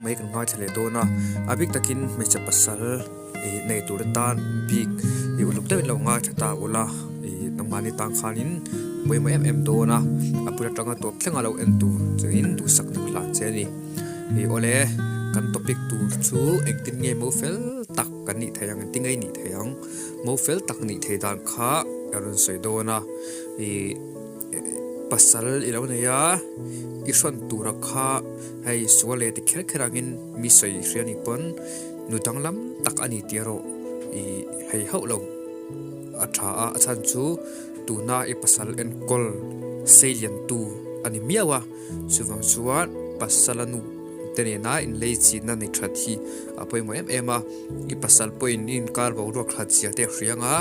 Mai kan ngaithla leh dawn a, a bik takin hmeichhe pasal ih nei tur atan bik ih uluk deuhin lo ngaithla ta ula ih nangmahni tan khanin pawimawh em em dawn a, a bul atanga tawp thlenga lo en tur chuin duhsakna ka hlan che a ni. Ih awle kan topic tur chu engtin nge mo fel tak kan nih theih ang engtin nge i nih theih ang mo fel tak nih theih dan kha ka rawn sawi dawn a ih. Pasal i lo nei a, i hrawn tura kha hei sual leh ti kher kher angin mi sawi hria ni pawn nu danglam tak a ni tih erawh i hei hauh lo a tha a, a chhan chu tuna i pasal enkawl seiliantu a ni miau a. Chuvang chuan pasala nu te nena inlei chinna nei that hi a pawimawh em em a, i pasal pawhin i inkar boruak hlat zia te a hria ang a,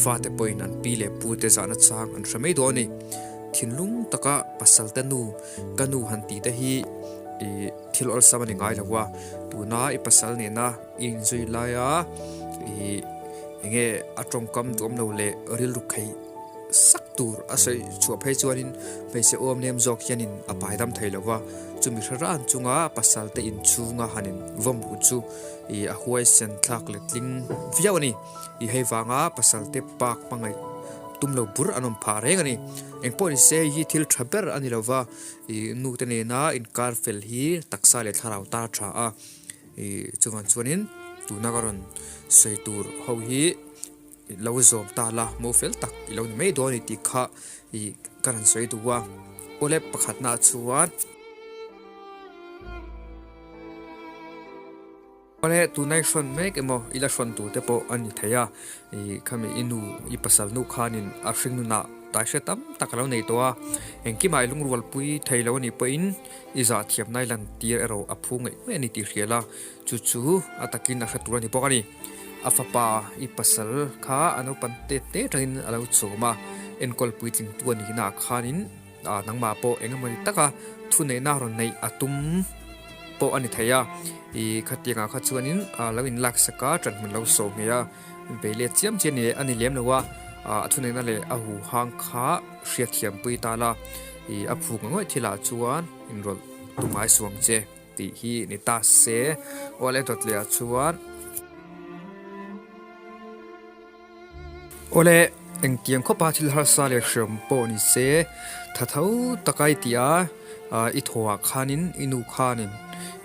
fate pawhin an pi leh pu te zahna chang an hre mai dawn a ni. Thinlung taka pasal te nu ka nu han tih te hi ih thil awlsam a ni ngai lo a, tuna i pasal nena i inzui laia ih eng nge a tawngkam duhawm lo leh rilru kheih sak tur a sawi chhuah phei chuanin hmeichhe awm nem zawk hianin a pai dam thei lo va, chumi hre ran chunga pasal te inchhunga han in vawm ruh chu ih a huaisen thlak leh tling viau a ni. Ih hei vanga pasal te pak hmangaih tum lo bur an awm phah reng a ni. Engpawh ni se hei hi thil tha ber a ni lo va, ih nu te nena inkar fel hi taksa leh thlarau tar a tha a, ih chuvang chuanin tuna ka rawn sawi tur ho hi. I lo zawm ta la, mo fel tak i lo ni mai dawn a ni tih kha i ka rawn sawi duh a. Awle pakhatnaah chuan. Awle tuna i hrawn mek emaw i la hrawn tur te pawh a ni thei a, i khami i nu i pasal nu khanin a hringnunah tai hre tam tak a lo nei tawh a, engkimah i lungrualpui thei lo a nih pawhin i zahthiamna i lantir erawh a phu ngaih mai a ni tih hria la, chu chu a takin a hre tur a ni bawk a ni. A fapa i pasal kha a naupan tet te atangin a lo chawm a, enkawl puitling tu a nihna ah khanin nangmah pawh eng emawni taka thuneihna rawn neih a tum pawh a ni thei a. I khatiangah kha chuanin lo inlaksak a, ṭanhmun lo sawm ngei a, bei let chiam chiam a ni lem lo a, a thuneihna leh a huhang kha hriatthiampui ta la, i a phuk ngawih thilah chuan inrawlh tum ngai suang che. Tih hi ni ta se, Awle dawt leh ah chuan. Awle engtiang khawpa thil harsa leh hriam pawh ni se, tha tho taka i tih a, i thaw ah khanin i nu khanin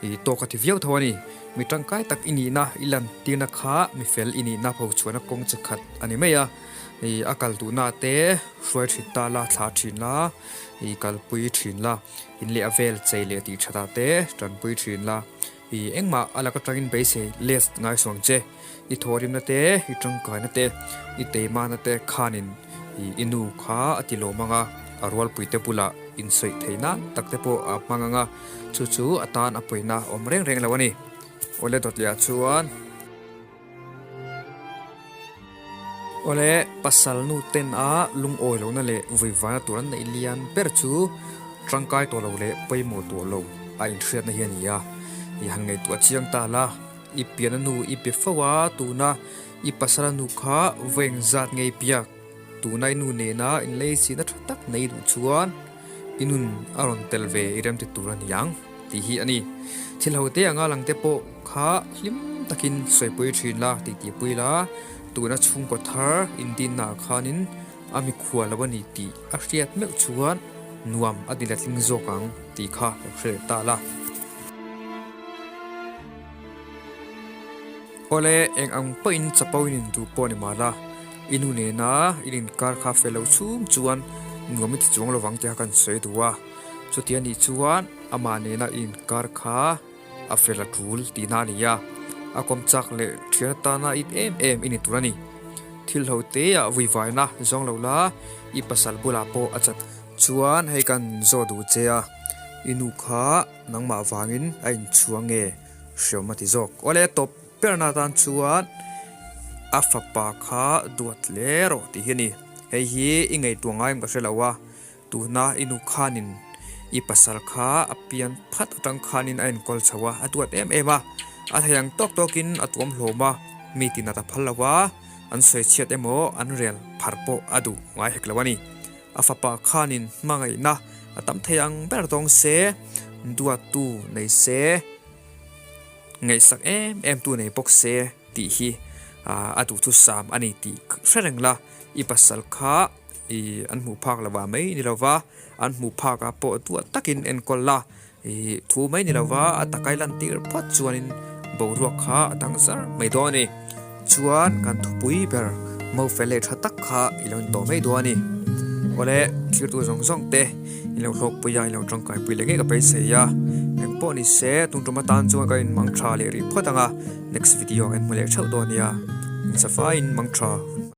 i tawk a ti viau tho a ni. Mi tangkai tak i nihna i lantirna kha mi fel i nihna pho chhuahna kawng che khat a ni mai a. I a kal duhna te hruai thin ta la, thlah thin la, i kalpui thin la. In leh a vel chei leh tih that ah te tanpui thin la, i engmah a lak atangin beisei less ngai suang che, i thawhrimna te, i tangkaina te, i teimahna te khanin i i nu kha a ti lawm ang a, a rualpui te bulah insawi theihna tak te pawh a hmang ang a, chu chu a tan a pawina awm reng reng lo a ni. Awle dawt leh ah chuan. Awle, pasal nu ten a lungawi lohna leh vuivana tur an neih lian ber chu tangkai tawh lo leh pawimawh tawh lo a inhriatna hi a ni a. I han ngaihtuah chiang ta la, i piana nu i pe fo a, tuna i pasala nu kha vawi engzat nge i biak? Tuna i nu nena inlei chihna tha tak nei duh chuan i nun a rawn tel ve i remti tur a ni ang tih hi a ni. Thil ho te anga lang te pawh kha hlim takin sawipui thin la tih tihpui la, tuna chhungkaw thar indinnaah khanin a mikhual lo a ni tih a hriat meuh chuan nuam a ti letling zawk ang tih kha lo hre leh ta la. Awle, eng ang pawhin chapo in induh pawh a ni mahla, i nu nena in inkar kha fel lo chhung chuan nuam i ti chuang lovang tih kha kan sawi duh a. Chuti a nih chuan amah nena i inkar kha a fel a tul tihna a ni a, a kawm chak leh thian atana it em em i ni tur a ni. Thil ho te ah vuivaina zawng lo la, i pasal bulah pawh a chat. Chuan hei kan zawh duh che a, i nu kha nangmah vangin a inchhuang nge? Hriawm a ti zawk. Awle tawp berna atan chuan a fapa kha duat hle rawh tih hi a ni. Hei hi i ngaihtuah ngai em ka hre lo a, tuna i nu khanin i pasal kha a pian phat atang khanin a enkawl chho a, a duat em em a, a thei ang tawk tawkin a tuam hlawm a, mi tinat a phal lo a, an sawi chhiat emaw an rel phar pawh a duh ngai hek lo a ni. A fapa khanin hmangaihna a tam thei ang ber dawng se, duattu nei se, Ngaihsak em em tu nei bawk se tih hi a duhthusam a ni tih hre reng la, i pasal kha i an hmuh phak lo ah mai ni lo va, an hmuh phak ah pawh duat takin enkawl la, i thu mai ni lo va a takai lan tir phawt chuanin boruak kha a dang zar mai dawn a ni. Chuan kan thupui ber mo fel leh tha tak kha i lo intawh mai dawn a ni. Awle thirtu zawng zawng te in lo hlawkpui a, in lo tangkaipui leh ngei ka beisei a. Eng pawh ni se tung tum atan chuan ka inmang tha leh rih phawt ang a, next video ah kan hmu leh theuh dawn nia. Insafaiin mang tha.